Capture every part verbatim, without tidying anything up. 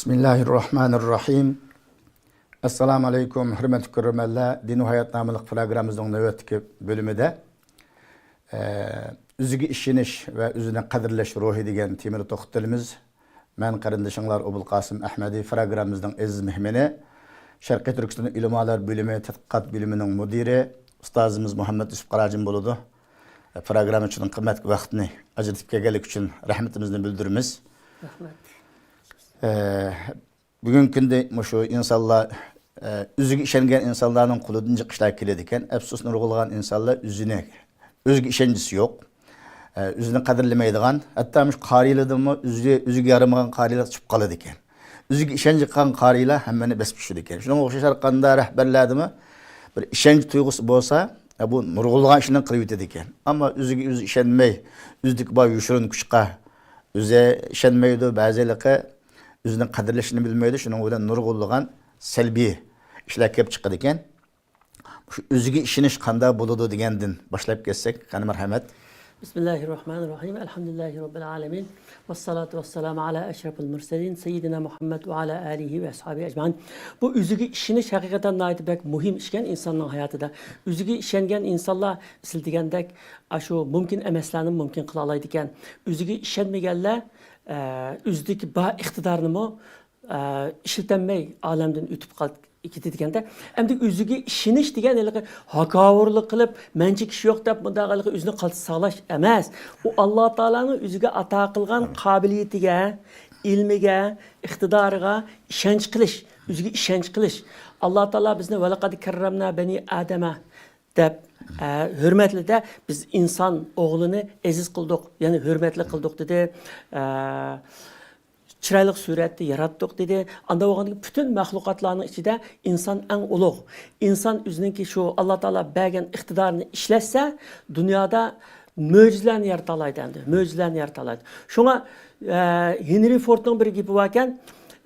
بىسمىللاھىررەھمانىررەھىم. ئەسسالامۇ ئەلەيكۇم، ھۆرمەتلىك كۆرۈرمەنلەر. دىن ۋە ھايات ناملىق پروگراممىمىزنىڭ نۆۋەتتىكى بۆلۈمىدە، ئە، ئۆزىگە ئىشىنىش ۋە ئۆزىنى قەدىرلەش روھى دېگەن تېمىدا توختىلىمىز. مەن قېرىندىشىڭلار ئوبۇلقاسىم ئەھمەدى، پروگراممىمىزنىڭ ئەزىز مېھمىنى، شەرقىي تۈركىستان ئۆلىمالار بۆلۈمى تەتقىقات بۆلۈمىنىڭ مۇدىرى، ئۇستازىمىز مۇھەممەد يۈسۈپ قاراجىم بولىدۇ. پروگرامما ئۈچۈن قىممەتلىك ۋاقتىنى ئاجرىتىپ كەلگەنلىكى ئۈچۈن رەھمىتىمىزنى بىلدۈرىمىز. رەھمەت. ئە، بۈگۈنكى كۈندە مۇشۇ ئىنسانلار، ئە، ئۆزىگە ئىشەنگەن ئىنسانلارنىڭ قولىدىن جىق ئىشلار كېلىدىكەن. ئەپسۇس، نۇرغۇنلىغان ئىنسانلار ئۆزىنى، ئۆزىگە ئىشەنچىسى يوق. ئە، ئۆزىنى قەدىرلىمەيدىغان، ھەتتا مۇشۇ قارىيلىرىدىنمۇ ئۆزى، ئۆزىگە يارىمىغان قارىيلار چىقىپ قالىدىكەن. ئۆزىگە ئىشەنچ قىلغان قارىيلار ھەممىنى بېسىپ چۈشىدىكەن. شۇنىڭغا ئوخشاش ھەر قانداق رەھبەرلەردىمۇ بىر ئىشەنچ تۇيغۇسى بولسا، ئە، بۇ نۇرغۇنلىغان ئىشلارنى قىلىۋېتىدىكەن. ئەمما ئۆزىگە ئۆزى ئىشەنمەي، ئۆزىدىكى بار يوشۇرۇن كۈچقە ئۆزى ئىشەنمەيدۇ، بەزىلىكى ئۆزىنى قەدىرلەشنى بىلمەيدۇ، شۇنىڭ بىلەن نۇرغۇنلىغان سەلبىي ئىشلار كېلىپ چىقىدىكەن. شۇ ئۆزىگە ئىشىنىش قانداق بولىدۇ دېگەندىن باشلاپ كەتسەك، قېنى مەرھەمەت. بىسمىللاھىررەھمانىررەھىم. ئەلھەمدۇلىللاھىرەببىل ئالەمىن. ۋەسسالاتۇ ۋەسسالامۇ ئەلا ئەشرەفىل مۇرسەلىن سەييىدىنا مۇھەممەد ۋە ئەلا ئالىھى ۋە ئەسھابىھى ئەجمەئىن. بۇ ئۆزىگە ئىشىنىش ھەقىقەتەن ناھايىتى بەك مۇھىم ئىشكەن ئىنساننىڭ ھاياتىدا. ئۆزىگە ئىشەنگەن ئىنسانلار سىز دېگەندەك ئاشۇ مۇمكىن ئەمەسلەرنى مۇمكىن قىلالايدىكەن. ئۆزىگە ئىشەنمىگەنلەر، ئە، ئۆزىدىكى بار ئىقتىدارنىمۇ، ئە، ئىشلىتەلمەي ئالەمدىن ئۆتۈپ قال-، كېتىدىكەندە. ئەمدى ئۆزىگە ئىشىنىش دېگەن ھېلىقى ھاكاۋۇرلۇق قىلىپ، مەنچە كىشى يوق دەپ مۇنداق ھېلىقى ئۆزىنى قالتىس ساغلاش ئەمەس. ئۇ ئاللا تائالانىڭ ئۆزىگە ئاتا قىلغان قابىلىيىتىگە، ئىلمىگە، ئىقتىدارىغا ئىشەنچ قىلىش، ئۆزىگە ئىشەنچ قىلىش. ئاللا تائالا بىزنى «ۋەلەقەد كەررەمنا بەنى ئادەمە» دەپ، ئە، ھۆرمەتلىدە، «بىز ئىنسان ئوغلىنى ئەزىز قىلدۇق، يەنى ھۆرمەتلىك قىلدۇق» دېدى. ئە، «چىرايلىق سۈرەتتە ياراتتۇق» دېدى. ئاندا بولغاندىكىن پۈتۈن مەخلۇقاتلارنىڭ ئىچىدە ئىنسان ئەڭ ئۇلۇغ. ئىنسان ئۆزىنىڭكى شۇ ئاللا تائالا بەرگەن ئىقتىدارىنى ئىشلەتسە، دۇنيادا مۆجىزىلەرنى يارىتالايدۇ ئەمدى. مۆجىزىلەرنى يارىتالايدۇ. شۇڭا، ئە، ھېنرى فوردنىڭ بىر گېپى باركەن،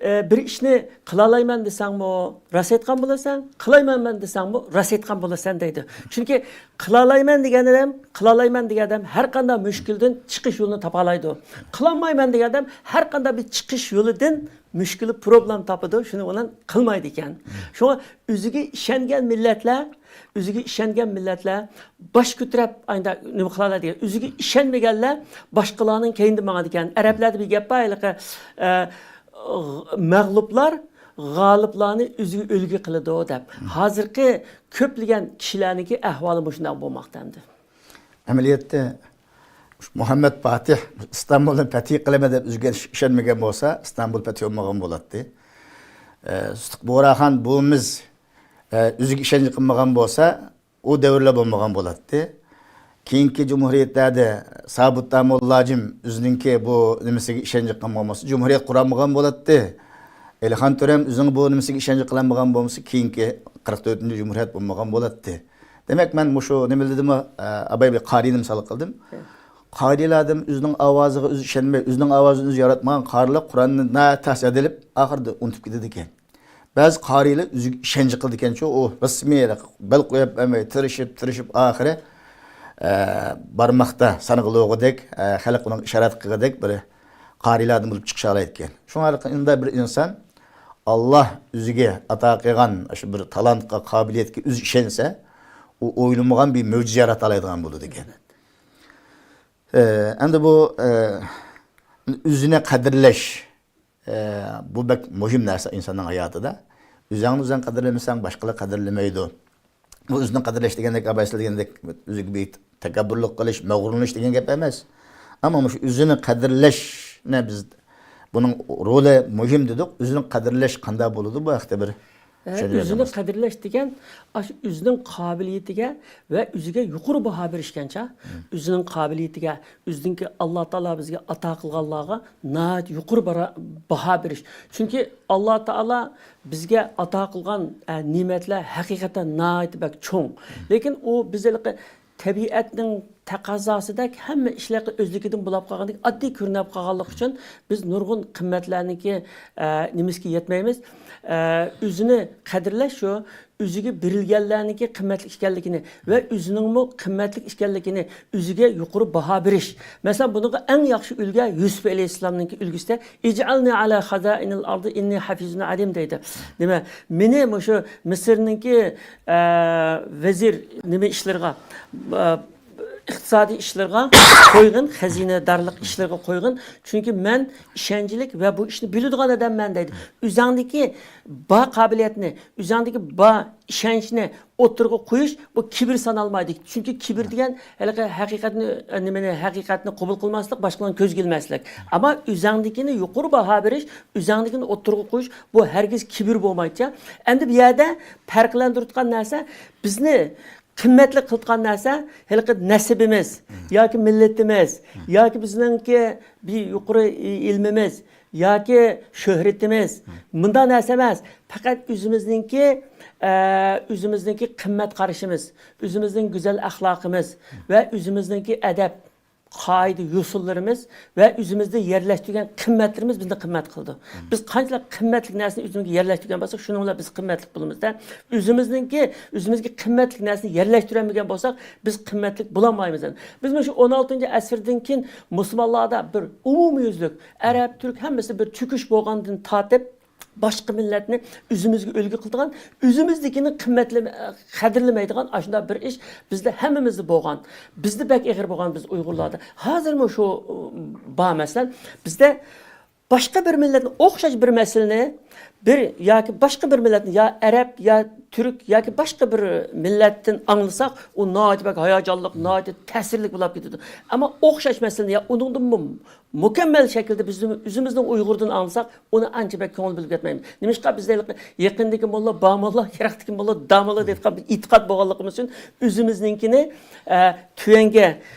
ئە، «بىر ئىشنى قىلالايمەن دېسەڭمۇ راست ئېيتقان بولىسەن، قىلايمەنمەن دېسەڭمۇ راست ئېيتقان بولىسەن» دەيدۇ. چۈنكى قىلالايمەن دېگەن ئادەم، قىلالايمەن دېگەن ئادەم ھەر قانداق مۈشكۈلدىن چىقىش يولىنى تاپالايدۇ. قىلالمايمەن دېگەن ئادەم ھەر قانداق بىر چىقىش يولىدىن مۈشكۈلى، پروبلېم تاپىدۇ، شۇنىڭ بىلەن قىلمايدىكەن. شۇڭا ئۆزىگە ئىشەنگەن مىللەتلەر، ئۆزىگە ئىشەنگەن مىللەتلەر باش كۆتۈرۈپ ئايدا نېمە قىلالايدىكەن. ئۆزىگە ئىشەنمىگەنلەر باشقىلارنىڭ كەينىدە ماڭىدىكەن. ئەرەبلەردە بىر گەپ بار، ھېلىقى، ئە، مەغلۇپلار غالىپلارنى ئۆزىگە ئۈلگە قىلىدۇ دەپ. ھازىرقى كۆپلىگەن كىشىلەرنىڭكى ئەھۋالى مۇشۇنداق بولماقتا ئەمدى. ئەمەلىيەتتە مۇھەممەد پاتىھ ئىستانبۇلنى پەتھى قىلىمەن دەپ ئۆزىگە ئىشەنمىگەن بولسا، ئىستانبۇل پەتھى بولمىغان بولاتتى. ئە، سۇتۇق بۇغراخان بوۋىمىز، ئە، ئۆزىگە ئىشەنچ قىلمىغان بولسا، ئۇ دەۋرلەر بولمىغان بولاتتى. كېيىنكى جۇمھۇرىيەتلەردە سابىت داموللاجىم ئۆزىنىڭكى بۇ نېمىسىگە ئىشەنچ قىلمىغان بولسا، جۇمھۇرىيەت قۇرالمىغان بولاتتى. ئېلىخان تۆرەم ئۆزىنىڭ بۇ نېمىسىگە ئىشەنچ قىلالمىغان بولمىسا، كېيىنكى قىرىق تۆتىنچى جۇمھۇرىيەت بولمىغان بولاتتى. دېمەك، مەن مۇشۇ نېمىلىدىمۇ، ئە، ئاباي بىر قارىينى مىسال قىلدىم. قارىيلاردىن ئۆزىنىڭ ئاۋازىغا ئۆزى ئىشەنمەي، ئۆزىنىڭ ئاۋازىنى ئۆزى ياراتمىغان قارىيلار قۇرئاننى ناھايىتى تەس ئەدىلىپ، ئاخىرىدا ئۇنتۇپ كېتىدىكەن. بەزى قارىيلار ئۆزىگە ئىشەنچ قىلىدىكەنچۇ، ئۇ رەسمىي بەل قويۇپ بەرمەي، تىرىشىپ، تىرىشىپ، ئاخىرى، ئە، بارماقتا سانغىلىغۇدەك، ئە، خەلق ئۇنىڭغا ئىشارەت قىلغۇدەك بىر قارىيلاردىن بولۇپ چىقىشالايدىكەن. شۇڭا ھەر قانداق بىر ئىنسان ئاللا ئۆزىگە ئاتا قىلغان شۇ بىر تالانتقا، قابىلىيەتكە ئۆزى ئىشەنسە، ئۇ ئويلىمىغان بىر مۆجىزە يارىتالايدىغان بولىدىكەن. ئە، ئەمدى بۇ، ئە، ئۆزىنى قەدىرلەش، ئە، بۇ بەك مۇھىم نەرسە ئىنساننىڭ ھاياتىدا. ئۆزۈڭنى ئۆزۈڭ قەدىرلىمىسەڭ، باشقىلار قەدىرلىمەيدۇ. بۇ ئۆزىنى قەدىرلەش دېگەندەك، ئاباي سىز دېگەندەك، ئۆزىگە بىر تەكەببۇرلۇق قىلىش، مەغرۇرلىنىش دېگەن گەپ ئەمەس. ئەمما مۇشۇ ئۆزىنى قەدىرلەشنى بىز، بۇنىڭ رولى مۇھىم دېدۇق. ئۆزىنى قەدىرلەش قانداق بولىدۇ؟ بۇ ھەقتە بىر ھە، چۈشەندۈرۈپ ئۆزىنى بەرمەسلىك. قەدىرلەش دېگەن ئاشۇ ئۆزىنىڭ قابىلىيىتىگە ۋە ئۆزىگە يۇقىرى باھا بېرىشكەنچە، مم. ئۆزىنىڭ قابىلىيىتىگە، ئۆزىنىڭكى ئاللا تائالا بىزگە ئاتا قىلغانلارغا ناھايىتى يۇقىرى بارا-، باھا بېرىش. چۈنكى ئاللا تائالا بىزگە ئاتا قىلغان، ئە، نېمەتلەر ھەقىقەتەن ناھايىتى بەك چوڭ. مم. لېكىن ئۇ بىز ھېلىقى تەبىئەتنىڭ تەقەززاسىدەك ھەممە ئىشلارغا ئۆزلۈكىدىن بولاپ قالغاندىكىن، ئاددىي كۆرۈنۈپ قالغانلىقى ئۈچۈن بىز نۇرغۇن قىممەتلەرنىڭكى، ئە، نېمىسىگە يەتمەيمىز. ئە، ئۆزىنى قەدىرلەش شۇ، ئۆزىگە بېرىلگەنلەرنىڭكى قىممەتلىك ئىكەنلىكىنى ۋە ئۆزىنىڭمۇ قىممەتلىك ئىكەنلىكىنى، ئۆزىگە يۇقىرى باھا بېرىش. مەسىلەن، بۇنىڭغا ئەڭ ياخشى ئۈلگە يۈسۈپ ئەلەيھىسسالامنىڭكى ئۈلگىسىدە، «ئىجئالنى ئالا خازائىنىل ئارضى ئىننى ھەفىزۇن ئەلىم» دەيدۇ. نېمە، مېنى مۇشۇ مىسىرنىڭكى، ئە، ۋەزىر نېمە ئىشلىرىغا، ئە، ئىقتىسادىي ئىشلىرىغا قويغىن، خەزىنىدارلىق ئىشلىرىغا قويغىن. چۈنكى مەن ئىشەنچلىك ۋە بۇ ئىشنى بىلىدىغان ئادەممەن دەيدۇ. ئۆزۈڭدىكى بار قابىلىيەتنى، ئۆزۈڭدىكى بار ئىشەنچنى ئوتتۇرىغا قويۇش، بۇ كىبىر سانالمايدۇ. چۈنكى كىبىر دېگەن ھېلىقى ھەقىقەتنى، نېمىنى، ھەقىقەتنى قوبۇل قىلماسلىق، باشقىلارنىڭ كۆزىگە ئىلماسلىق. ئەمما ئۆزۈڭدىكىنى يۇقىرى باھا بېرىش، ئۆزۈڭدىكىنى ئوتتۇرىغا قويۇش، بۇ ھەرگىز كىبىر بولمايدۇ. ئەمدى بۇ يەردە پەرقلەندۈرىدىغان نەرسە، بىزنى قىممەتلىك قىلىدىغان نەرسە ھېلىقى نەسىبىمىز ياكى مىللىتىمىز ياكى بىزنىڭكى بىر يۇقىرى ئىلمىمىز ياكى شۆھرىتىمىز. مۇنداق نەرسە ئەمەس. پەقەت ئۆزىمىزنىڭكى، ئە، ئۆزىمىزنىڭكى قىممەت قارىشىمىز، ئۆزىمىزنىڭ گۈزەل ئەخلاقىمىز ۋە ئۆزىمىزنىڭكى ئەدەپ، قائىدە، يوسۇنلىرىمىز ۋە ئۆزىمىزدە يەرلەشتۈرگەن قىممەتلىرىمىز بىزنى قىممەت قىلىدۇ. بىز قانچىلىك قىممەتلىك نەرسىنى ئۆزىمىزگە يەرلەشتۈرگەن بولساق، شۇنىڭ بىلەن بىز قىممەتلىك بولىمىز-دە. ئۆزىمىزنىڭكى، ئۆزىمىزگە قىممەتلىك نەرسىنى يەرلەشتۈرەلمىگەن بولساق، بىز قىممەتلىك بولالمايمىز. بىز مۇشۇ ئون ئالتىنچى ئەسىردىن كېيىن مۇسۇلمانلاردا بىر ئومۇميۈزلۈك ئەرەب، تۈرك ھەممىسى بىر چۆكۈش بولغاندىن تارتىپ، باشقا مىللەتنى ئۆزىمىزگە ئۈلگە قىلىدىغان، ئۆزىمىزدىكىنى قىممەتلىمە-، قەدىرلىمەيدىغان ئاشۇنداق بىر ئىش بىزدە ھەممىمىزدە بولغان. بىزدە بەك ئېغىر بولغان بىز ئۇيغۇرلاردا. ھازىرمۇ شۇ، ئۇ، بار مەسىلەن. بىزدە باشقا بىر مىللەتنى ئوخشاش بىر مەسىلىنى بىر ياكى باشقا بىر مىللەتنى يا ئەرەب، يا تۈرك ياكى باشقا بىر مىللەتتىن ئاڭلىساق، ئۇ ناھايىتى بەك ھاياجانلىق، ناھايىتى تەسىرلىك بولۇپ كېتىدۇ. ئەمما ئوخشاش مەسىلىنى يا ئۇنىڭدىنمۇ مۇكەممەل شەكىلدە بىز ئۆزىمىزنىڭ ئۇيغۇرىدىن ئاڭلىساق، ئۇنى ئانچە بەك كۆڭۈل بۆلۈپ كەتمەيمىز. نېمىشقا بىزدە يېقىندىكى موللا بار موللا، يىراقتىكى موللا داموللا دەيدىغان بىر ئېتىقاد بولغانلىقىمىز ئۈچۈن ئۆزىمىزنىڭكىنى، ئە، تۆۋەنگە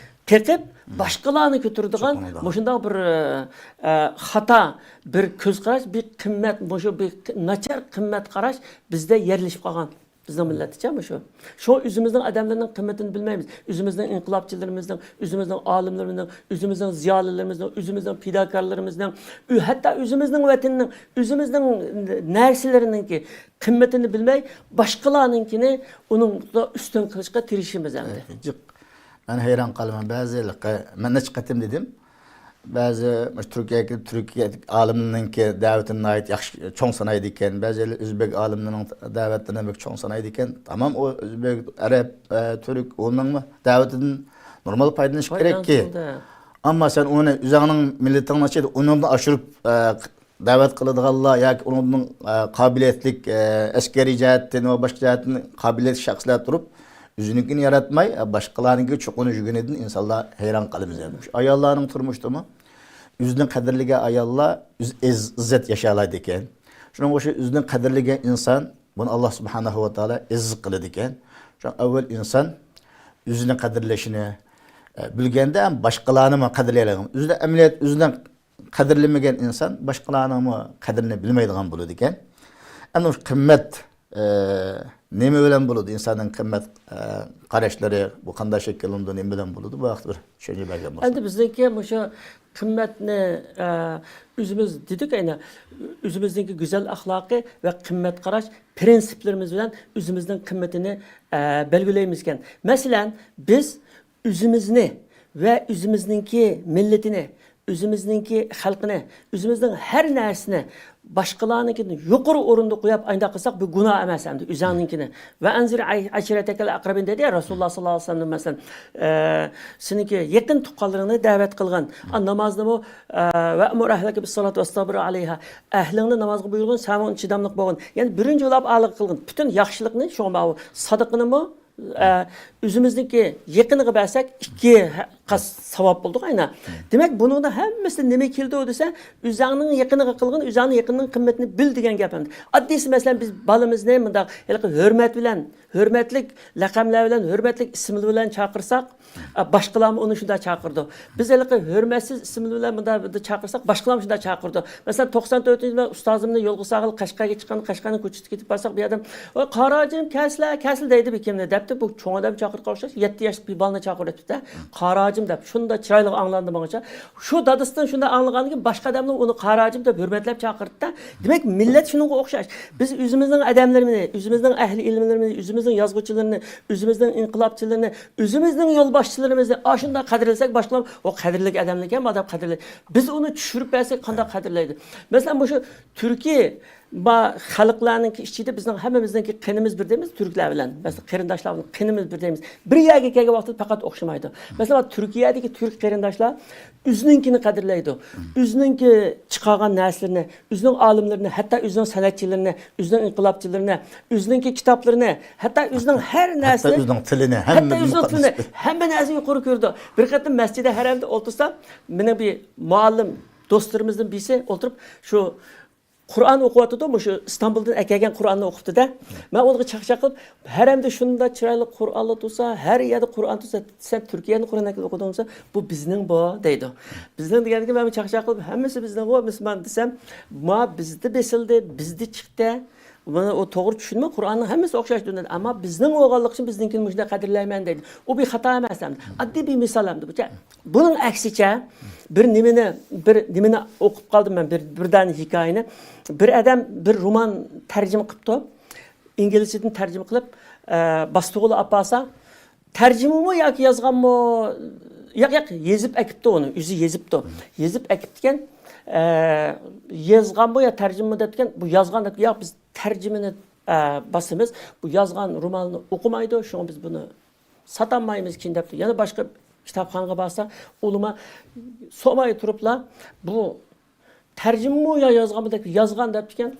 قېقىپ، باشقىلارنى كۆتۈرىدىغان چوقۇنىدىغان. مۇشۇنداق بىر، ئە، خاتا، بىر كۆز قاراش، بىر قىممەت، مۇشۇ بىر ناچار قىممەت قاراش بىزدە يەرلىشىپ قالغان. بىزنىڭ مىللەتتىچە مۇشۇ. شۇڭا ئۆزىمىزنىڭ ئادەملىرىنىڭ قىممىتىنى بىلمەيمىز. ئۆزىمىزنىڭ ئىنقىلابچىلىرىمىزنىڭ، ئۆزىمىزنىڭ ئالىملىرىمىزنىڭ، ئۆزىمىزنىڭ زىيالىيلىرىمىزنىڭ، ئۆزىمىزنىڭ پىداكارلىرىمىزنىڭ، ئۆ-، ھەتتا ئۆزىمىزنىڭ ۋەتىنىنىڭ، ئۆزىمىزنىڭ نەرسىلىرىنىڭكى قىممىتىنى بىلمەي، باشقىلارنىڭكىنى ئۇنىڭدا ئۈستۈن قىلىشقا تىرىشىمىز ئەمدى. جىق. مەن ھەيران قالىمەن. بەزى، مەن نەچچە قېتىم دېدىم. بەزى مۇشۇ تۈركىيەدىكى، تۈركىيە ئالىمنىڭكى دەۋىتىنى ناھايىتى ياخشى، چوڭ سانايدىكەن. بەزى ئۆزبېك ئالىملىرىنىڭ دەۋەتلىرىنى بەك چوڭ سانايدىكەن. تامام ئۇ ئۆزبېك، ئەرەب، ئە، تۈرك ئۇنىڭمۇ دەۋىتىدىن نورمال پايدىلىنىش كېرەككى. پايدىلانسۇن-دە. ئەمما سەن ئۇنى ئۆزۈڭنىڭ مىللىتىڭنىڭ ئىچىدە ئۇنىڭدىن ئاشۇرۇپ، ئە، دەۋەت قىلىدىغانلار ياكى ئۇنىڭدىن، ئە، قابىلىيەتلىك، ئە، ئەسكەرىي جەھەتتىن ۋە باشقا جەھەتتىن قابىلىيەتلىك شەخسلەر تۇرۇپ، ئۆزىنىڭكىنى ياراتماي، ئە، باشقىلارنىڭكىگە چوقۇنۇشىدىن ئىنسانلار ھەيران قالىمىز. يەنى شۇ ئاياللارنىڭ تۇرمۇشىدىمۇ ئۆزىنى قەدىرلىگەن ئاياللار ئۆز ئىز-، ئىززەت ياشايالايدىكەن. شۇنىڭغا ئوخشاش ئۆزىنى قەدىرلىگەن ئىنسان، بۇنى ئاللا سۇبھانەھۇ ۋە تائالا ئەزىز قىلىدىكەن. شۇڭا ئەۋۋەل ئىنسان ئۆزىنى قەدىرلەشنى، ئە، بىلگەندە باشقىلارنىمۇ قەدىرلەيدىغان. ئۆزىنى ئەمەلىيەت، ئۆزىنى قەدىرلىمىگەن ئىنسان باشقىلارنىڭمۇ قەدرىنى بىلمەيدىغان بولىدىكەن. ئەمدى قىممەت، ئە، نېمە بىلەن بولىدۇ؟ ئىنساننىڭ قىممەت، ئە، قاراشلىرى بۇ قانداق شەكىللىنىدۇ، نېمە بىلەن بولىدۇ؟ بۇ ھەقتە بىر چۈشەنچە بەرگەن بولسا. ئەمدى بىزنىڭكى مۇشۇ قىممەتنى، ئە، ئۆزىمىز دېدۇق ئەينە، ئۆزىمىزنىڭكى گۈزەل ئەخلاقى ۋە قىممەت قاراش پىرىنسىپلىرىمىز بىلەن ئۆزىمىزنىڭ قىممىتىنى، ئە، بەلگىلەيمىزكەن. مەسىلەن، بىز ئۆزىمىزنى ۋە ئۆزىمىزنىڭكى مىللىتىنى، ئۆزىمىزنىڭكى خەلقىنى، ئۆزىمىزنىڭ ھەر نەرسىنى باشقىلارنىڭكىدىن يۇقىرى ئورۇندا قويۇپ، ئاينداق قىلساق، بۇ گۇناھ ئەمەس ئەمدى، ئۆزۈڭنىڭكىنى. «ۋە ئەنزىر ئەي-، ئەشىرەتەكەل ئەقرەبىن» دېدى يا رەسۇلۇللا ساللاللاھۇ ئەلەيھى ۋەسەللەم، مەسىلەن، ئە، سېنىڭكى يېقىن تۇغقانلىرىڭنى دەۋەت قىلغىن. ئا، نامازنىمۇ، ئە، «ۋە ئەمۇر ئەھلەكە بىسسالات ۋەستەبىر ئەلەيھا»، ئەھلىڭنى نامازغا بۇيرۇغىن، سەن ئۇنى چىداملىق بولغىن. يەنى بىرىنچى بولۇپ ئالىغا قىلغىن. پۈتۈن ياخشىلىقنى شۇڭا ماۋۇ سادىقىنىمۇ ئە، ئۆزىمىزنىڭكى يېقىنىغا بەرسەك، ئىككى ھە-، قات ساۋاب بولىدۇ ئاينا. دېمەك، بۇنىڭدا ھەممىسىدە نېمە كېلىدۇ دېسە، ئۆزۈڭنىڭ يېقىنىغا قىلغىن، ئۆزۈڭنىڭ يېقىنىنىڭ قىممىتىنى بىل دېگەن گەپ ئەمدى. ئاددىيسى، مەسىلەن، بىز بالىمىزنى مۇنداق ھېلىقى ھۆرمەت بىلەن، ھۆرمەتلىك لەقەملەر بىلەن، ھۆرمەتلىك ئىسىملار بىلەن چاقىرساق، ئە، باشقىلارمۇ ئۇنى شۇنداق چاقىرىدۇ. بىز ھېلىقى ھۆرمەتسىز ئىسىملار بىلەن مۇنداق بىر چاقىرساق، باشقىلارمۇ شۇنداق چاقىرىدۇ. مەسىلەن، توقسان تۆتىنچى يىلى ئۇستازىمنى يولغا سالغىلى قەشقەرگە چىققان، قەشقەرنىڭ كوچىسىدا كېتىپ بارساق، بۇ ئادەم، «ۋاي، قارا ھاجىم، كەلسىلە، كەلسىلە» دەيدۇ بىر كىمنى دەپتۇ. بۇ چوڭ ئادەم چاقىرىدىغان ئوخشاش، يەتتە ياشلىق بىر بالىنى چاقىرىۋېتىپتۇ. «قارا ھاجىم» دەپ شۇنداق چىرايلىق ئاڭلاندى ماڭىچە. شۇ دادىسىدىن شۇنداق ئاڭلىغاندىن كېيىن باشقا ئادەملەر ئۇنى قاراجىم دەپ ھۆرمەتلەپ چاقىرتتى. دېمەك، مىللەت شۇنىڭغا ئوخشاش. بىز ئۆزىمىزنىڭ ئادەملىرىنى، ئۆزىمىزنىڭ ئەھلى ئىلىملىرىنى، ئۆزىمىزنىڭ يازغۇچىلىرىنى، ئۆزىمىزنىڭ ئىنقىلابچىلىرىنى، ئۆزىمىزنىڭ يولباشچىلىرىمىزنى ئاشۇنداق قەدىرلىسەك، باشقىلار ئۇ قەدىرلىك ئادەملىكەن دەپ قەدىرلەيدۇ. بىز ئۇنى چۈشۈرۈپ بەرسەك، قانداق قەدىرلەيدۇ؟ مەسىلەن، مۇشۇ تۈركىي با-، خەلقلەرنىڭكى ئىچىدە بىزنىڭ ھەممىمىزنىڭكى قېنىمىز بىر دەيمىز، تۈركلەر بىلەن. مەسىلەن، قېرىنداشلار بىلەن قېنىمىز بىر دەيمىز. بىر يەرگە كەلگەن ۋاقىتتا پەقەت ئوخشىمايدۇ. مەسىلەن، تۈركىيەدىكى تۈرك قېرىنداشلار ئۆزىنىڭكىنى قەدىرلەيدۇ. ئۆزىنىڭكى چىقارغان نەرسىلىرىنى، ئۆزىنىڭ ئالىملىرىنى، ھەتتا ئۆزىنىڭ سەنئەتچىلىرىنى، ئۆزىنىڭ ئىنقىلابچىلىرىنى، ئۆزىنىڭكى كىتابلىرىنى، ھەتتا ئۆزىنىڭ ھەر ھەتتا نەرسىنى، ئۆزىنىڭ تىلىنى، ھەتتا ھەممىدىن ئۆزىنىڭ تىلىنى، مۇقەددەس. ھەممە نەرسىنى يۇقىرى كۆرىدۇ. بىر قېتىم مەسچىدە ھەرەمدە ئولتۇرسام، مېنىڭ بىر مۇئەللىم دوستلىرىمىزدىن بىرسى ئولتۇرۇپ، شۇ قۇرئان ئوقۇۋاتىدۇ، مۇشۇ ئىستانبۇلدىن ئەكەلگەن قۇرئاننى ئوقۇپتۇ-دە. مەن ئۇنىڭغا چاقچاق قىلىپ، ھەرەمدە شۇنداق چىرايلىق قۇرئانلار تۇرسا، ھەر يەردە قۇرئان تۇرسا، سەن تۈركىيەنىڭ قۇرئان ئوقۇدۇڭ دېسە، بۇ بىزنىڭ بۇ دەيدۇ. بىزنىڭ دېگەندىكىن مەن چاقچاق قىلىپ، ھەممىسى بىزنىڭ بۇ، مۇسۇلمان دېسەم، ما بىزدە بېسىلدى، بىزدە چىقتى. مانا ئۇ توغرا چۈشىنىمەن، قۇرئاننىڭ ھەممىسى ئوخشاش دېدى. ئەمما بىزنىڭ بولغانلىقى ئۈچۈن بىزنىڭكىنى مۇشۇنداق قەدىرلەيمەن دەيدۇ. ئۇ بىر خاتا ئەمەس ئەمدى. ئاددىي بىر مىسال ئەمدى بۇچە. بۇنىڭ ئەكسىچە، بىر نېمىنى، بىر نېمىنى ئوقۇپ قالدىم مەن، بىر، بىر دانە ھېكايىنى. بىر ئادەم بىر رومان تەرجىمە قىپتۇ. ئىنگلىزچىدىن تەرجىمە قىلىپ، ئە، باستۇغۇلى ئاپارسا، تەرجىمىمۇ ياكى يازغانمۇ؟ ياق، ياق، يېزىپ ئەكىپتۇ ئۇنى، ئۆزى يېزىپتۇ. يېزىپ ئەكىپتىكەن، ئە، يازغانمۇ يا تەرجىمىمۇ دەپتىكەن، بۇ يازغان دەپتۇ، ياق، بىز تەرجىمىنى، ئە، باسىمىز، بۇ يازغان روماننى ئوقۇمايدۇ، شۇڭا بىز بۇنى ساتالمايمىز كېيىن دەپتۇ. يەنە باشقا كىتابخانىغا بارسا، ئۇلىما سورىماي تۇرۇپلا، بۇ تەرجىمىمۇ يا يازغانمۇ دەپ، يازغان دەپتىكەن.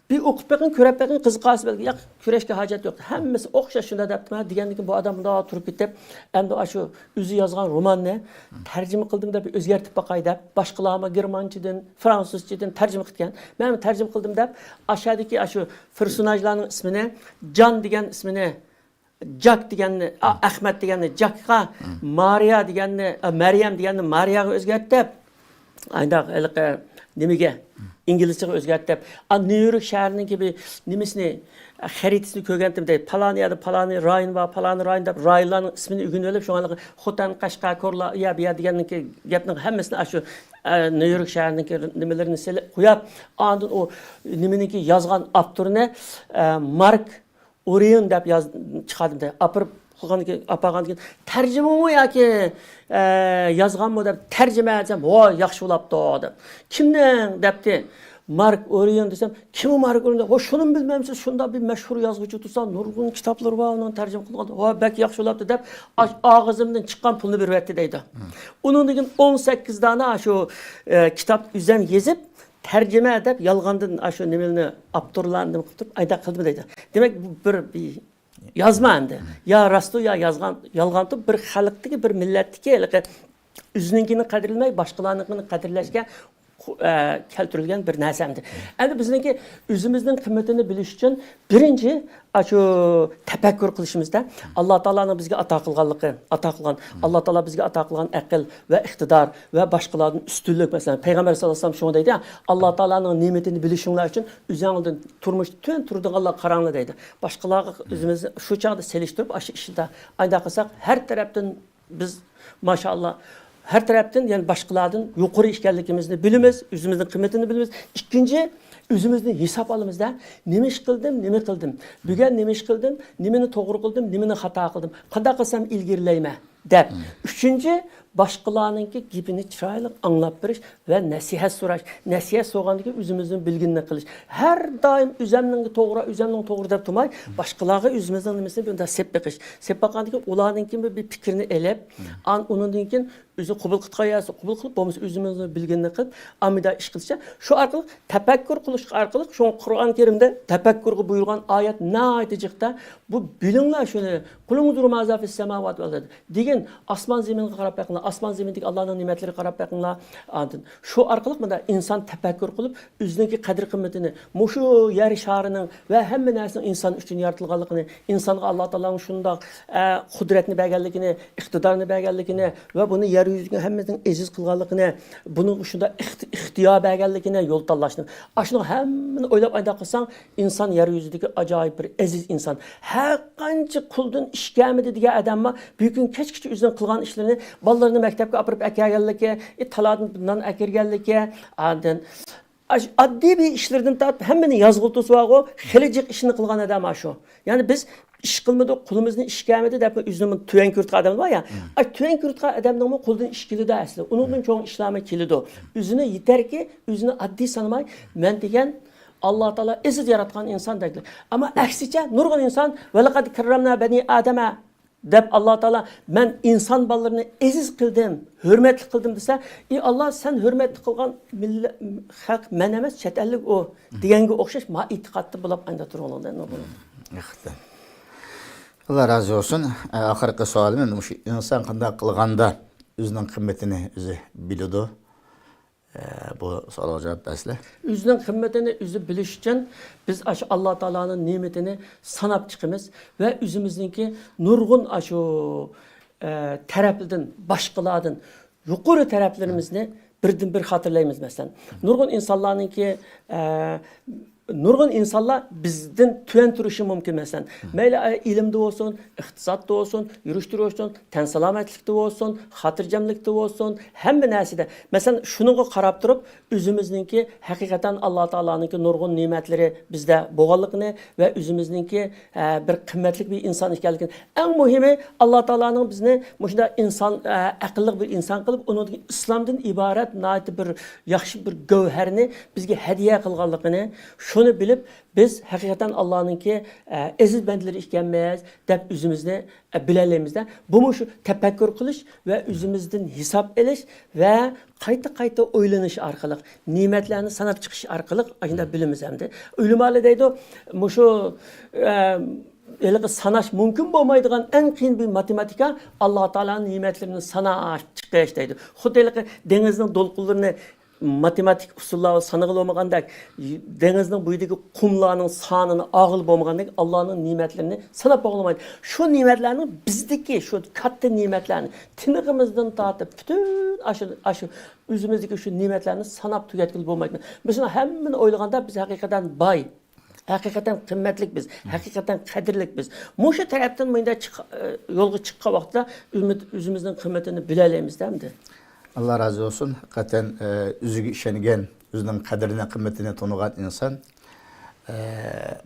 بىر ئوقۇپ بېقىڭ، كۆرۈپ بېقىڭ، قىزىقارسىز بەلكى. ياق، كۈرەشكە ھاجەت يوق. ھەممىسى ئوخشاش شۇنداق دەپتىمەن دېگەندىن كېيىن بۇ ئادەم مۇنداق تۇرۇپ كېتىپ، ئەمدى ئاشۇ ئۆزى يازغان روماننى تەرجىمە قىلدىم دەپ ئۆزگەرتىپ باقاي دەپ، باشقىلارمۇ گېرمانچىدىن، فرانسۇزچىدىن تەرجىمە قىلغان. مەنمۇ تەرجىمە قىلدىم دەپ، ئاشۇدىكى ئاشۇ پېرسوناژلارنىڭ ئىسمىنى جان دېگەن ئىسمىنى جاك دېگەننى، ئا، ئەخمەت دېگەننى جاكقا، مارىيا دېگەننى، ئا، مەريەم دېگەننى مارىياغا ئۆزگەرتىپ، ئانداق ھېلىقى نېمىگە، ئىنگلىزچىغا ئۆزگەرتىپ، ئا، نيۇ يورك شەھىرىنىڭكى بىر نېمىسىنى، خەرىتىسىنى كۆرگەنتىم دەيدۇ. پالانى يەردە پالانى رايون بار، پالانى رايون دەپ رايونلارنىڭ ئىسمىنى ئۆگىنىۋېلىپ، شۇڭا ھېلىقى خوتەن، قەشقەر، كورلا، ئۇ يەر، بۇ يەر دېگەننىڭكى گەپنىڭ ھەممىسىنى ئاشۇ، ئە، نيۇ يورك شەھىرىنىڭكى نېمىلىرىنى سېلىپ قويۇپ، ئاندىن ئۇ نېمىنىڭكى يازغان ئاپتورىنى، ئە، مارك ئورىيون دەپ ياز-، چىقاردىم دە. ئاپىرىپ قىلغاندىن كېيىن، ئاپارغاندىن كېيىن، تەرجىمىمۇ ياكى، ئە، يازغانمۇ دەپ، تەرجىمە دېسەم، ۋاي، ياخشى بولاپتۇ دەپ. كىمنىڭ دەپتۇ. مارك ئورىيون دېسەم، كىم ئۇ مارك ئورىيون دەپ، ۋاي، شۇنىمۇ بىلمەمسىز، شۇنداق بىر مەشھۇر يازغۇچى تۇرسا، نۇرغۇن كىتابلىرى بار، ئۇنىڭ تەرجىمە قىلغان، ۋاي، بەك ياخشى بولاپتۇ دەپ، ئاش-، ئاغزىمدىن چىققان پۇلنى بېرىۋەتتى دەيدۇ. ئۇنىڭدىن كېيىن ئون سەككىز دانە شۇ، ئە، كىتاب ئۆزەم يېزىپ، تەرجىمە دەپ يالغاندىن ئاشۇ نېمىلەرنى ئاپتورلارنى نېمە قىلىپ تۇرۇپ ئايدا قىلدىم دەيدۇ. دېمەك، بۇ بىر، بىر يازما ئەمدى. يا راستۇ، يا يازغان، يالغانتۇ، بىر خەلقتىكى، بىر مىللەتتىكى ھېلىقى ئۆزىنىڭكىنى قەدىرلىمەي، باشقىلارنىڭكىنى قەدىرلەشكە، ئە، كەلتۈرۈلگەن بىر نەرسە ئەمدى. ئەمدى بىزنىڭكى ئۆزىمىزنىڭ قىممىتىنى بىلىش ئۈچۈن بىرىنچى، ئاشۇ تەپەككۇر قىلىشىمىزدا ئاللا تائالانىڭ بىزگە ئاتا قىلغانلىقى، ئاتا قىلغان، ئاللا تائالا بىزگە ئاتا قىلغان ئەقىل ۋە ئىقتىدار ۋە باشقىلاردىن ئۈستۈنلۈك، مەسىلەن، پەيغەمبەر ساللاللاھۇ ئەلەيھى ۋەسەللەم شۇڭا دەيدۇ، ئاللا تائالانىڭ نېمىتىنى بىلىشىڭلار ئۈچۈن ئۆزۈڭلاردىن تۇرمۇشتا تۆۋەن تۇرىدىغانلارغا قاراڭلار دەيدۇ. باشقىلارغا ئۆزىمىزنى شۇ چاغدا سېلىشتۇرۇپ، ئاشۇ ئىشتا ئانداق قىلساق، ھەر تەرەپتىن بىز، ماشائاللا، ھەر تەرەپتىن، يەنى باشقىلاردىن يۇقىرى ئىكەنلىكىمىزنى بىلىمىز، ئۆزىمىزنىڭ قىممىتىنى بىلىمىز. ئىككىنچى، ئۆزىمىزدىن ھېساب ئالىمىزدا، نېمە ئىش قىلدىم، نېمە قىلدىم، بۈگۈن نېمە ئىش قىلدىم، نېمىنى توغرا قىلدىم، نېمىنى خاتا قىلدىم، قانداق قىلسام ئىلگىرىلەيمەن دەپ. ئۈچىنچى، باشقىلارنىڭكى گېپىنى چىرايلىق ئاڭلاپ بېرىش ۋە نەسىھەت سوراش. نەسىھەت سورىغاندىن كېيىن ئۆزىمىزنىڭ بىلگىنىنى قىلىش. ھەر دائىم ئۆزەمنىڭكى توغرا، ئۆزەمنىڭ توغرا دەپ تۇرماي، باشقىلارغا ئۆزىمىزنىڭ نېمىسىنى بىر مۇنداق سېپ بېقىش. سېپ باققاندىن كېيىن ئۇلارنىڭكى بىر، بىر پىكرىنى ئېلىپ، ئان-، ئۇنىڭدىن كېيىن ئۆزى قوبۇل قىلىدىغان يەرسە قوبۇل قىلىپ، بولمىسا ئۆزىمىزنىڭ بىلگىنىنى قىلىپ، ئامىدا ئىش قىلىشچە. شۇ ئارقىلىق تەپەككۇر قىلىش ئارقىلىق، شۇڭا قۇرئان كەرىمدە تەپەككۇرغا بۇيرۇغان ئايەت ناھايىتى جىقتا، بۇ بىلىڭلار شۇنى، قۇل ئۇنزۇرۇ مازا فىس سەماۋاتى ۋەل ئەرد دېگىن، ئاسمان زېمىنغا قاراپ بېقىڭلار، ئاسمان زېمىندىكى ئاللانىڭ نېمەتلىرىگە قاراپ بېقىڭلار. ئاندىن شۇ ئارقىلىق مۇنداق ئىنسان تەپەككۇر قىلىپ، ئۆزىنىڭكى قەدىر قىممىتىنى، مۇشۇ يەر شارىنىڭ ۋە ھەممە نەرسىنىڭ ئىنسان ئۈچۈن يارىتىلغانلىقىنى، ئىنسانغا ئاللا تائالانىڭ شۇنداق، ئە، قۇدرەتنى بەرگەنلىكىنى، ئىقتىدارنى بەرگەنلىكىنى ۋە بۇنى يەر يۈزىدىكى ھەممىسىنىڭ ئەزىز قىلغانلىقىنى، بۇنىڭغا شۇنداق ئىخت-، ئىختىيار بەرگەنلىكىنى، يول تاللاشنى، ئاشۇنىڭ ھەممىنى ئويلاپ ئاينداق قىلساڭ، ئىنسان يەر يۈزىدىكى ئاجايىپ بىر ئەزىز ئىنسان. ھەر قانچە قولىدىن ئىش كەلمىدى دېگەن ئادەممۇ بۈگۈن كەچكىچە ئۆزىنىڭ قىلغان ئىشلىرىنى، بالىلىرىنى مەكتەپكە ئاپىرىپ ئەكەلگەنلىكى، ئى، تالادىن نان ئەكىرگەنلىكى، ئاندىن ئاش-، ئاددىي بىر ئىشلىرىدىن تارتىپ ھەممىنى يازغۇلتىسى بارغۇ، خېلى جىق ئىشنى قىلغان ئادەم ئاشۇ. يەنى بىز ئىش قىلمىدۇق، قولىمىزدىن ئىش كەلمىدى دەپ ئۆزىنى تۆۋەن كۆرۈتكەن ئادەم بار يا. ئاي، تۆۋەن كۆرۈتكەن ئادەمنىڭمۇ قولىدىن ئىش كېلىدۇ ئەسلى. ئۇنىڭدىن چوڭ ئىشلارمۇ كېلىدۇ. ئۆزىنى يېتەركى، ئۆزىنى ئاددىي سانىماي، مەن دېگەن ئاللا تائالا ئەزىز ياراتقان ئىنسان دەيدۇ. ئەمما ئەكسىچە نۇرغۇن ئىنسان، ۋەلەقەد كەررەمنا بەنى ئادەمە، دەپ ئاللا تائالا، مەن ئىنسان بالىلىرىنى ئەزىز قىلدىم، ھۆرمەتلىك قىلدىم دېسە، ئى ئاللا، سەن ھۆرمەتلىك قىلغان مىللە-، خەق مەن ئەمەس، چەت ئەللىك ئۇ دېگەنگە ئوخشاش ما ئېتىقادتا بولۇپ ئايدا تۇرۇڭلار. ئاللا رازى بولسۇن. ئاخىرقى سوئالىم مۇشۇ، ئىنسان قانداق قىلغاندا ئۆزىنىڭ قىممىتىنى ئۆزى بىلىدۇ؟ ئە، بۇ سوئالغا جاۋاب بەرسىلە. ئۆزىنىڭ قىممىتىنى ئۆزى بىلىش ئۈچۈن بىز ئاشۇ ئاللا تائالانىڭ نېمىتىنى ساناپ چىقىمىز ۋە ئۆزىمىزنىڭكى نۇرغۇن ئاشۇ، ئە، تەرەپلىرىدىن، باشقىلاردىن يۇقىرى تەرەپلىرىمىزنى بىردىن بىر خاتىرىلەيمىز. مەسىلەن، نۇرغۇن ئىنسانلارنىڭكى، ئە، نۇرغۇن ئىنسانلار بىزدىن تۆۋەن تۇرۇشى مۇمكىن. مەسىلەن، مەيلى ئىلىمدە بولسۇن، ئىقتىسادتا بولسۇن، يۈرۈش تۇرۇشتا بولسۇن، تەن سالامەتلىكتە بولسۇن، خاتىرجەملىكتە بولسۇن، ھەممە نەرسىدە. مەسىلەن، شۇنىڭغا قاراپ تۇرۇپ، ئۆزىمىزنىڭكى ھەقىقەتەن ئاللا تائالانىڭكى نۇرغۇن نېمەتلىرى بىزدە بولغانلىقىنى ۋە ئۆزىمىزنىڭكى، ئە، بىر قىممەتلىك بىر ئىنسان ئىكەنلىكىنى، ئەڭ مۇھىمى، ئاللا تائالانىڭ بىزنى مۇشۇنداق ئىنسان، ئە، ئەقىللىق بىر ئىنسان قىلىپ، ئۇنىڭدىكى ئىسلامدىن ئىبارەت ناھايىتى بىر ياخشى بىر گەۋھەرنى بىزگە ھەدىيە قىلغانلىقىنى، شۇنى بىلىپ، بىز ھەقىقەتەن ئاللانىڭكى، ئە، ئەزىز بەندىلىرى ئىكەنمىز دەپ ئۆزىمىزنى، ئە، بىلەلەيمىزدە. بۇمۇ شۇ تەپەككۇر قىلىش ۋە ئۆزىمىزدىن ھېساب ئېلىش ۋە قايتا-قايتا ئويلىنىش ئارقىلىق، نېمەتلەرنى ساناپ چىقىش ئارقىلىق ئاشۇنداق بىلىمىز ئەمدى. ئۆلىمالار دەيدۇ، مۇشۇ، ئە، ھېلىقى ساناش مۇمكىن بولمايدىغان ئەڭ قىيىن بىر ماتېماتىكا، ئاللا تائالانىڭ نېمەتلىرىنى ساناش، چىقىش دەيدۇ. خۇددى ھېلىقى دېڭىزنىڭ دولقۇنلىرىنى ماتېماتىك ئۇسۇللار سانىغىلى بولمىغاندەك، دېڭىزنىڭ بويىدىكى قۇملارنىڭ سانىنى ئاغىلى بولمىغاندەك، ئاللانىڭ نېمەتلىرىنى ساناپ بولمايدۇ. شۇ نېمەتلەرنىڭ بىزدىكى شۇ كاتتا نېمەتلەرنى، تىنىقىمىزدىن تارتىپ پۈتۈن ئاشۇ، ئاشۇ ئۆزىمىزدىكى شۇ نېمەتلەرنى ساناپ تۈگەتكىلى بولمايدۇ. مۇشۇنىڭ ھەممىنى ئويلىغاندا بىز ھەقىقەتەن باي، ھەقىقەتەن قىممەتلىك بىز، ھەقىقەتەن قەدىرلىك بىز. مۇشۇ تەرەپتىن مۇنداق چىق-، يولغا چىققان ۋاقىتتا ئۈمىد، ئۆزىمىزنىڭ قىممىتىنى بىلەلەيمىز ئەمدى. ئاللا رازى بولسۇن. ھەقىقەتەن، ئە، ئۆزىگە ئىشەنگەن، ئۆزىنىڭ قەدرىنى، قىممىتىنى تونۇغان ئىنسان، ئە،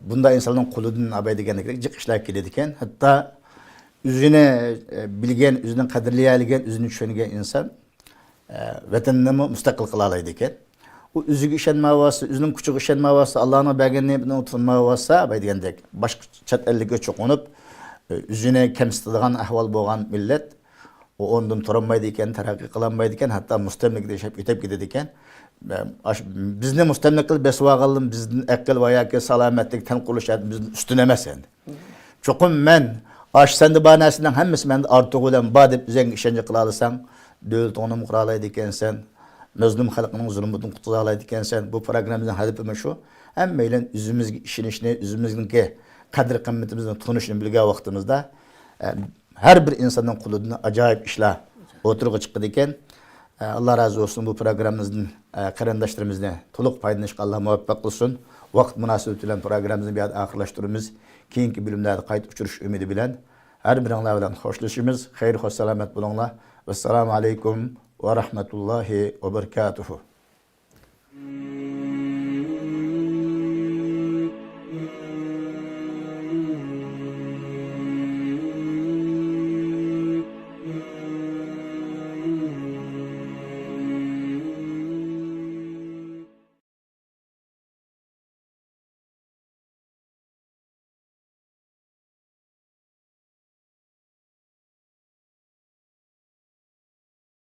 بۇنداق ئىنساننىڭ قولىدىن ئاباي دېگەندەك جىق ئىشلار كېلىدىكەن. ھەتتا ئۆزىنى، ئە، بىلگەن، ئۆزىنى قەدىرلىيەلىگەن، ئۆزىنى چۈشەنگەن ئىنسان، ئە، ۋەتىنىنىمۇ مۇستەقىل قىلالايدىكەن. ئۇ ئۆزىگە ئىشەنمەيۋاتسا، ئۆزىنىڭ كۈچىگە ئىشەنمەيۋاتسا، ئاللانىڭ بەرگەن نېمىتىنى تونۇمايۋاتسا، باي دېگەندەك، باشقا چەت ئەللىككە چوقۇنۇپ، ئۆزىنى كەمسىتىدىغان ئەھۋال بولغان مىللەت، ئۇ ئورنىدىن تۇرالمايدىكەن، تەرەققىي قىلالمايدىكەن، ھەتتا مۇستەملىكىدە ياشاپ ئۆتۈپ كېتىدىكەن. ئاش-، بىزنى مۇستەملىكە قىلىپ بېسىۋالغانلار بىزدىن ئەقىل ۋە ياكى سالامەتلىك، تەن قۇرۇلۇش جەھەتتىن بىزدىن ئۈستۈن ئەمەس ئەمدى. چوقۇم مەن، ئاشۇ سەندە بار نەرسىنىڭ ھەممىسى مەندە ئارتۇقى بىلەن بار دەپ ئۆزۈڭگە ئىشەنچ قىلالىساڭ، دۆلىتىڭنىمۇ قۇرالايدىكەنسەن، مەزلۇم خەلقنىڭ زۇلمىتىدىن قۇتقۇزالايدىكەنسەن. بۇ پروگراممىمىزنىڭ ھەدىپى مۇشۇ. ھەممەيلەن ئۆزىمىزگە ئىشىنىشنى، ئۆزىمىزنىڭكى قەدىر-قىممىتىمىزنى تونۇشنى بىلگەن ۋاقتىمىزدا، ئە، ھەر بىر ئىنساننىڭ قولىدىن ئاجايىپ ئىشلار ئوتتۇرىغا چىقىدىكەن. ئە، ئاللا رازى بولسۇن، بۇ پروگراممىمىزدىن، ئە، قېرىنداشلىرىمىزنى تولۇق پايدىلىنىشقا ئاللا مۇۋەپپەق قىلسۇن. ۋاقىت مۇناسىۋىتى بىلەن پروگراممىمىزنى بۇ يەردە ئاخىرلاشتۇرىمىز. كېيىنكى بۆلۈملەردە قايتا ئۇچرىشىش ئۈمىدى بىلەن. ھەر بىرىڭلار بىلەن خوشلىشىمىز. خەير، خوش، سالامەت بولۇڭلار. ۋەسسالامۇ ئەلەيكۇم ۋە رەھمەتۇللاھى ۋە بەرىكاتۇھۇ.